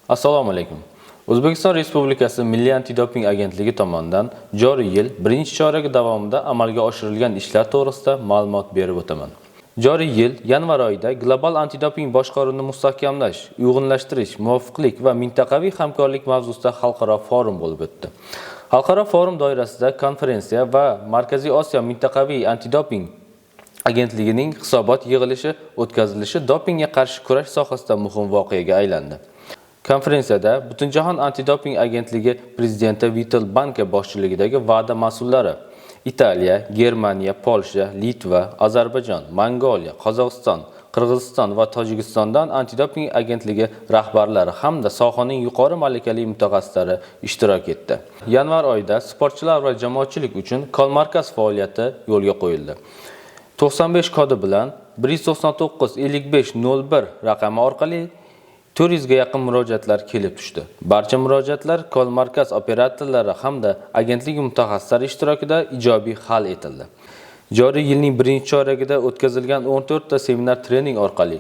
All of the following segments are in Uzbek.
Assalomu alaykum. O'zbekiston Respublikasi Milliy antidoping agentligi tomonidan joriy yil birinchi choragi davomida amalga oshirilgan ishlar to'g'risida ma'lumot berib o'taman. Joriy yil yanvar oyida global antidoping boshqaruvini mustahkamlash, uyg'unlashtirish, muvofiqlik va mintaqaviy hamkorlik mavzusida xalqaro forum bo'lib o'tdi. Xalqaro forum doirasida konferensiya va Markaziy Osiyo mintaqaviy antidoping agentligining hisobot yig'ilishi o'tkazilishi dopingga qarshi kurash sohasida muhim voqeaga aylandi. Konferensiyada Butunjahon antidoping agentligi prezidenti Vital Banka boshchiligidagi WADA mas'ullari Italiya, Germaniya, Polsha, Litva, Ozarbayjon, Mongoliya, Qozog'iston, Qirg'iziston va Tojikistondan antidoping agentligi rahbarlari hamda sohaning yuqori malakali mutaxassislari ishtirok etdi. Yanvar oyida sportchilar va jamoatchilik uchun call markaz faoliyati yo'lga qo'yildi. 95 kodi bilan 199 55 01 raqami orqali 400 ga yaqin murojaatlar kelib tushdi. Barcha murojaatlar call markaz operatorlari hamda agentlik mutaxassislari ishtirokida ijobiy hal etildi. Joriy yilning birinchi choragida o'tkazilgan 14 ta seminar trening orqali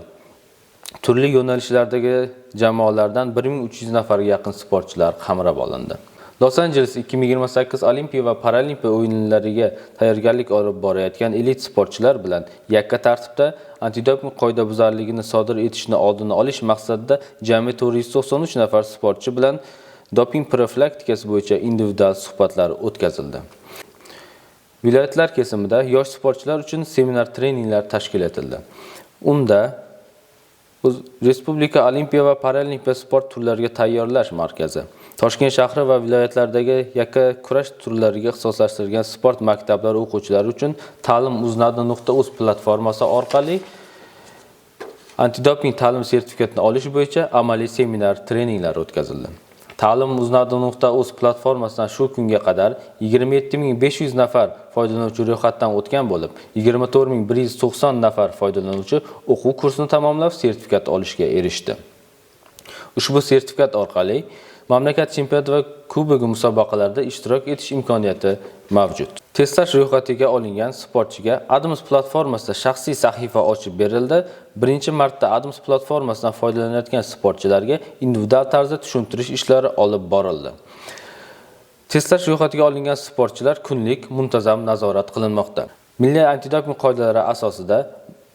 turli yo'nalishlardagi jamoalardan 1300 nafarga yaqin sportchilar qamrab olindi. Los Anjeles 2028 Olimpiya va Paralimpiya o'yinlariga tayyorgarlik olib borayotgan elit sportchilar bilan yakka tartibda antidoping qoidabuzarligini sodir etishni oldini olish maqsadida jami 493 nafar sportchi bilan doping profilaktikasi bo'yicha individual suhbatlar o'tkazildi. Viloyatlar kesimida yosh sportchilar uchun seminar treninglar tashkil etildi. Unda Respublika Olimpiya va Paralimpiya sport turlariga tayyorlash markazi, Toshkent shahri va viloyatlardagi yakka kurash turlariga ixtisoslashtirilgan sport maktablari o'quvchilari uchun ta'lim uznadi.uz platformasi orqali antidoping ta'lim sertifikatini olish bo'yicha amaliy seminar treninglar o'tkazildi. Ta'lim uznadi.uz platformasidan shu kunga qadar 27 500 nafar foydalanuvchi ro'yxatdan o'tgan bo'lib, 24 190 nafar foydalanuvchi o'quv kursini tamomlab, sertifikat olishga erishdi. Ushbu sertifikat orqali mamlakat chempionati va kubogi musobaqalarida ishtirok etish imkoniyati mavjud. Testlash ro'yxatiga olingan sportchiga ADMS platformasida shaxsiy sahifa ochib berildi. Birinchi marta ADMS platformasidan foydalanayotgan sportchilarga individual tarzda tushuntirish ishlari olib borildi. Testlash ro'yxatiga olingan sportchilar kunlik muntazam nazorat qilinmoqda. Milliy antidoping qoidalari asosida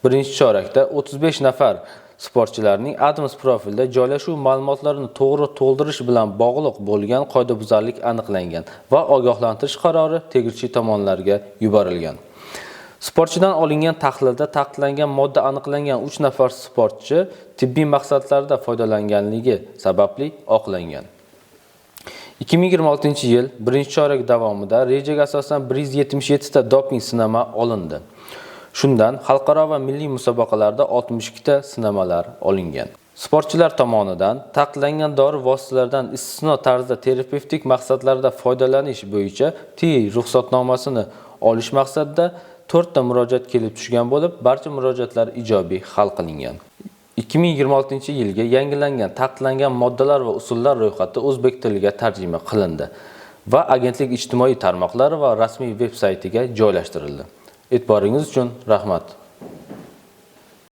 birinchi chorakda 35 nafar sportchilarning ADMS profilida joylashuv ma'lumotlarini to'g'ri to'ldirish bilan bog'liq bo'lgan qoidabuzarlik aniqlangan va ogohlantirish qarori tegishli tomonlarga yuborilgan. Sportchidan olingan tahlilda taqiqlangan modda aniqlangan 3 nafar sportchi tibbiy maqsadlarda foydalanganligi sababli oqlangan. 2026 yil birinchi chorak davomida rejaga asosan 177 ta doping sinama olindi. Shundan xalqaro va milliy musobaqalarda 62 ta sinamalar olingan. Sportchilar tomonidan taqiqlangan dori vositalaridan istisno tarzda terapevtik maqsadlarda foydalanish bo'yicha TI ruxsatnomasini olish maqsadida 4 ta murojaat kelib tushgan bo'lib, barcha murojaatlar ijobiy hal qilingan. 2026 yilga yangilangan taqiqlangan moddalar va usullar ro'yxati o'zbek tiliga tarjima qilindi va agentlik ijtimoiy tarmoqlari va rasmiy veb saytiga joylashtirildi. E'tiboringiz uchun rahmat.